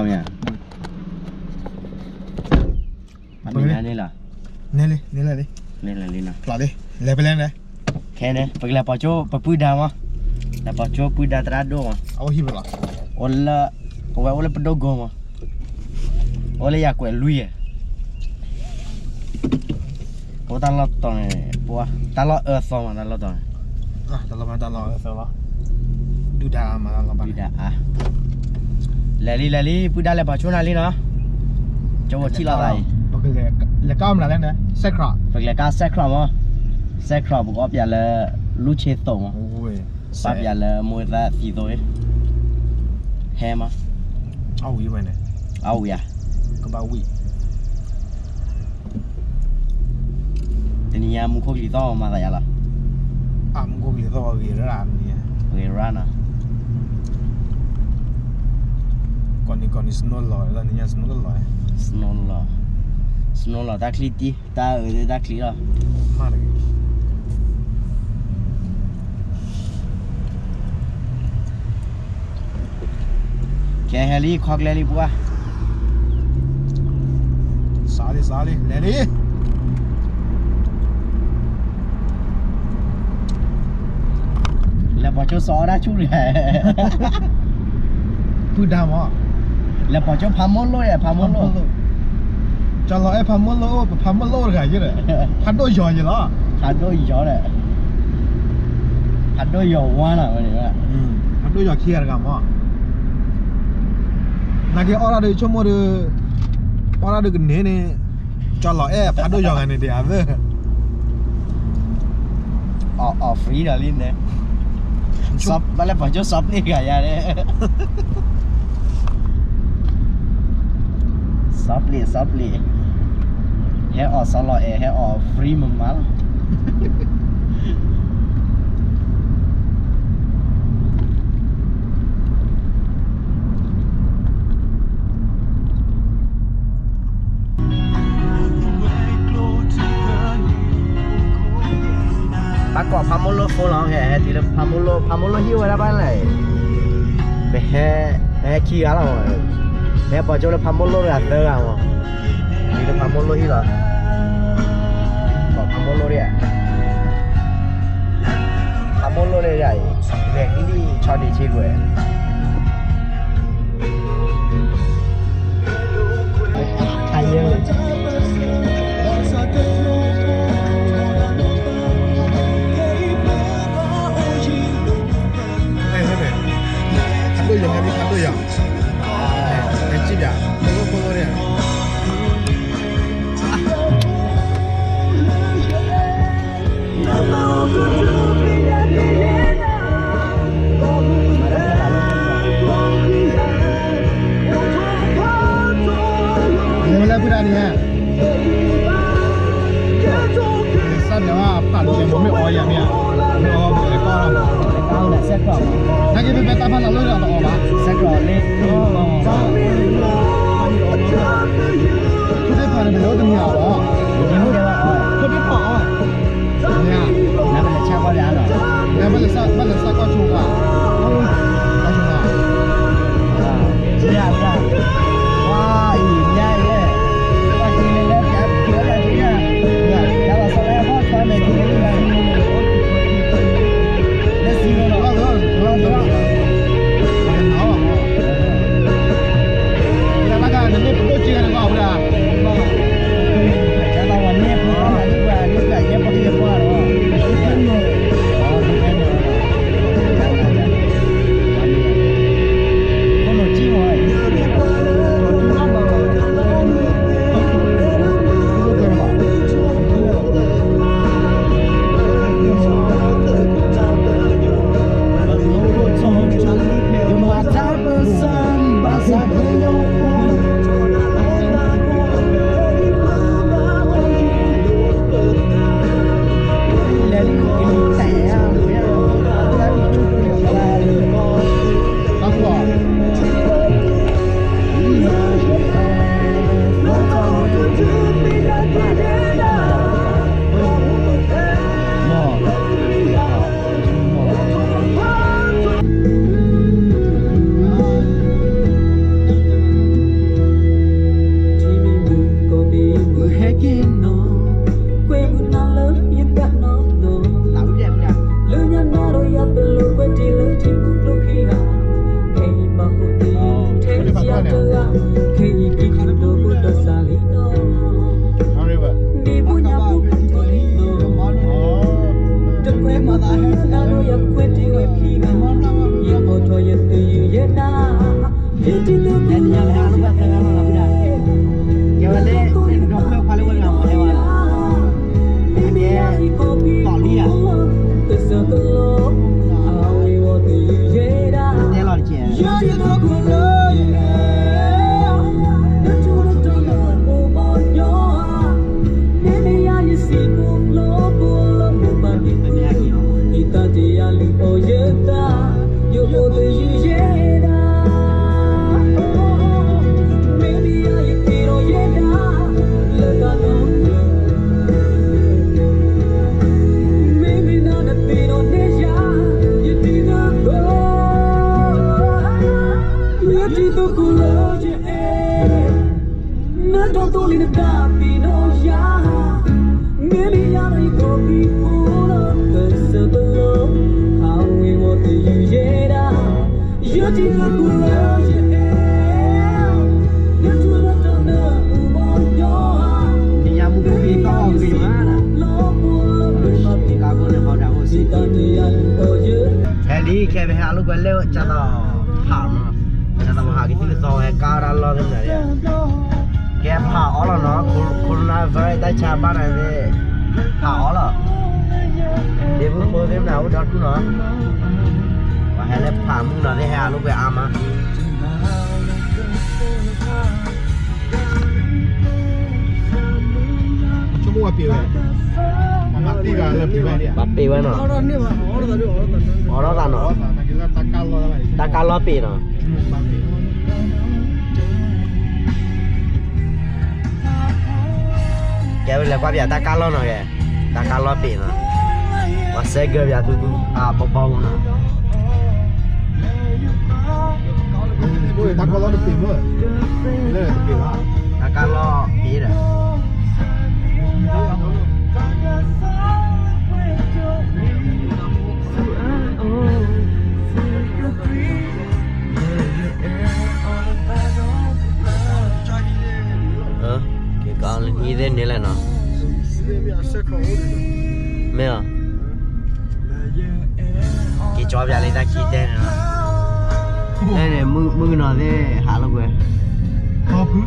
မ့ၢ်ဧါ, ပှၤမ့ၢ်နၤန့ၣ်လီၤ, န့ၣ်လံ, န့ၣ်လံ, န့ၣ်လံနီၤ, ဖျိးလံ, လဲၤဖဲလဲၣ်န့ၣ်, ခဲန့ၣ် ပကလဲၤပိာ်ကၠိ ပပုၢ်ဒါမး, လဲၤပိာ်ကၠိပုၢ်ဒါသရၣ်ဒိၣ်မး, အိၣ်ဟံၣ်ဝဲလီၤ, အိၣ်လၢ, အဝဲအိၣ်လၢပဒိၣ်ကိမး, အိၣ်လၢယၤကွဲးလွံၢ်ဧါ ကအိၣ်တၢ်လီၢ်တီၤန့ၣ်, ပှၤ, တၢ်လီၢ်အၢသီမး တၢ်လီၢ်တီၤန့ၣ်, တၢ်လီၢ်မး တၢ်လီၢ်အၢသီလီၤ, ဒုၣ်ဒါမး တၢ်လီၢ်ဘၣ်ဒုၣ်ဒါအါ, လဲၤလံ လဲၤလံ ပုၢ်ဒါလဲၤပိာ်ကၠိနၤလံနီၤ, ကၠိဖိထံၣ်လိာ်သးအံၤ, လဲၤကါမနုၤလဲၣ်န့ၣ်, စဲးခြး, ပကလဲၤကါစဲးခြးမး, စဲးခြးပကအီၣ်ပၠးလၢ, လူၢ်ဆ့သိးမး, ပၠးပၠးလၢမိၢ်သးသံသိး, ဟဲမး, အဝံၤဝဲန့ၣ်, အဝံၤဧါ, ကဘၣ်ဝံၤ တနံၤညါမူခိၣ်ကလံၤသီၣ်မၤသးယါလီၤ, မူခိၣ်ကလံၤသီၣ်ဂ့ၤရၣ်, ဂ့ၤရၣ်နီၤ, ကိးနံၤကိးနံၤ snow လီၤ, တနံၤညါ snow လီၤ, snow လီၤ, snow လီၤ တၢ်ချံတံၢ် တၢ်အုးတၢ်ချံလီၤ, ကဲဟဲလံ ခီကျဲလံပှၤ, စးလံ စးလံ လဲၤလံ လဲၤပိာ်ကၠိစီၤအီၣ်ဒၣ်ဆူၣ်န့ၣ်, ပုၢ်ဒါမး, လဲၤပိာ်ကၠိဖးမိၢ်လိၣ်ယဲ ဖးမိၢ်လိၣ်, ကၠီလီၤအဲၣ်ဖးမိၢ်လိၣ် ပဖးမိၢ်လိၣ်တဂၤယဲဒီး, ဖးဒိၣ်ယီၤယဲလီၤ, ဖးဒိၣ်ယီၤဒီး, ဖးဒိၣ်ယီၤဝါနီၤဝဲန့ၣ်, ဖးဒိၣ်ယီၤခံဂၤတဂၤမး, နာ်က့အီၣ်ဒၣ်ဒီးဆိကမိၣ်ဒီး, အီၣ်ဒၣ်ဒီးကန့ၢ်န့ၣ်, ကၠီလီၤအဲၣ်ဖးဒိၣ်ယီၤဂၤန့ၣ်ဒံးအသၢ အီၣ် free ဒီးလံန့ၣ်, ဘၣ်လဲၤပိာ်ကၠိစီၤပျ့ၣ်ဂၤယါန့ၣ်, စီၤပျ့ၣ် စီၤပျ့ၣ်, ဟဲအီၣ်စီၤလီၤအဲၣ် ဟဲအီၣ် free မးမးလီၤ. ဘၣ်ကိးဖးမိၢ်လိၣ် phone လီၤ, ဟဲတုၤလၢဖးမိၢ်လိၣ်, ဖးမိၢ်လိၣ်ဟံၣ်ဝဲဒၣ်ဘၣ်လဲၣ်, ပဟဲ, ပဟဲခံဂၤလီၤ, ပဟဲပိာ်ကၠိလၢဖးမိၢ်လိၣ်တဂၤသၢဂၤမး, တုၤလၢဖးမိၢ်လိၣ်ဟံၣ်လီၤ, ကိးဖးမိၢ်လိၣ်ဒၣ်, ဖးမိၢ်လိၣ်ဒၣ်အံၤ, လဲၤကလံၣ်ဆီဒံးဆ့ကွဲး ဖးဒိၣ်ယီၤ ဖးဒိၣ်ယီၤ, ဟဲစံၣ်ပၠး ဖိလိၣ်ဖိလိၣ်န့ၣ် လဲၤဝဲလၢပုၢ်ဒၣ်န့ၣ်ဧါ, လဲၤစးန့ၣ်ဝဲဖးတကဲမ့ၢ်အီယၤမ့ၢ်ဧါ, မ့ၢ်အီလဲၤကီၢ်လီၤ, နာ်က့ဖဲဖဲတၢ်ဖးလီၤလၢအီဘၣ်, စဲးကီးလၢ, ထိၣ်သ့ၣ်ဖးန့ၣ် ပလဲၤအိၣ်တနံၤဧါလီၤ, ထိၣ်သ့ၣ်ဖးအီ, မ့ၢ်ဧါ, နဘၣ်လဲၤဆါကွၢ်လၢအလီၤ, နဘၣ်လဲၤစး, ဘၣ်လဲၤစးကွၢ်ဆိကွၢ်, ကွၢ်ဆိကွၢ်, မ့ၢ်ဧါ, မ့ၢ်ဧါ, ဝါအံၤ ညါအံၤ, ကွၢ်ထံလၢလၢပျၢ်ထံလၢပျၢ်ထံညါ, ယါလီၤဆီလၢဟဲဖီၣ်ထွါမဲာ်ထံလၢလၢ, လၢစံရိၤလီၤ, လီၤ, လီၤ, တဲနံၤညါလၢဟဲအလိာ်ကွဲသၢဂၤလီၤလီၤဝံဒၣ်, ကဲဝဲလၢ ဒီပုၢ်ဝဲၢ်ခွါလၢဝဲတဂၤမ့ၢ်ဟဲဝဲ, အကဲ တီၢ်လံဧါ, တဲလီၤတက့ၢ်. ဟဲလံ ခဲပဟဲအလိာ်ကွဲလၢ ကၠၣ်သီဖးမး, ကၠၣ်သီဖးကသံၣ်ကသီဟဲကါတၢ်လီၢ်သ့ၣ်မနုၤ, ကဲဖးအီလီၤနီၤ, coronavirus တၢ်ဆါဘၣ်န့ၣ်သ့ၣ် ဖးအီလီၤ, ဒ့မုၣ်ဖိသ့ၣ်မနုၤအိၣ်ဒီဒူၣ်နီၤ, ပှၤဟဲလၢဖးမုၢ်နီၤသ့ၣ် ဟဲအလိာ်ကွဲအါမး. ဆိကမိၣ်ဝဲပ့ၤဝဲ, ပှၤပ့ၤဝဲနီၤ, အိးထီၣ်သးနီၤ, တၢ်ကါလီၢ်ပ့ၤနီၤ. ကဲဝဲလဲၤကွၢ်ပၠးတၢ်ကါလီၢ်နီၤကဲ, တၢ်ကါလီၢ်ပ့ၤနီၤ, ပှၤစဲကၢပၠးသူသူ အဘီဘီမနီၤ. တၢ်ကါလီၢ်တပ့ၤဘၣ်, လၢတပ့ၤဘၣ်, တၢ်ကါလီၢ်ပ့ၤဒီး က့ၤကီးလၢဟံၣ်သ့ၣ်န့ၣ်လဲၣ်နီၤ, မ့ၢ်အီၤ, က့ၤကၠီပၠးလၢတၢ်ခံတဲန့ၣ်လီၤ, မုၣ်ကနီၤသ့ၣ်ဟးလိာ်ကွဲ, ခီဖု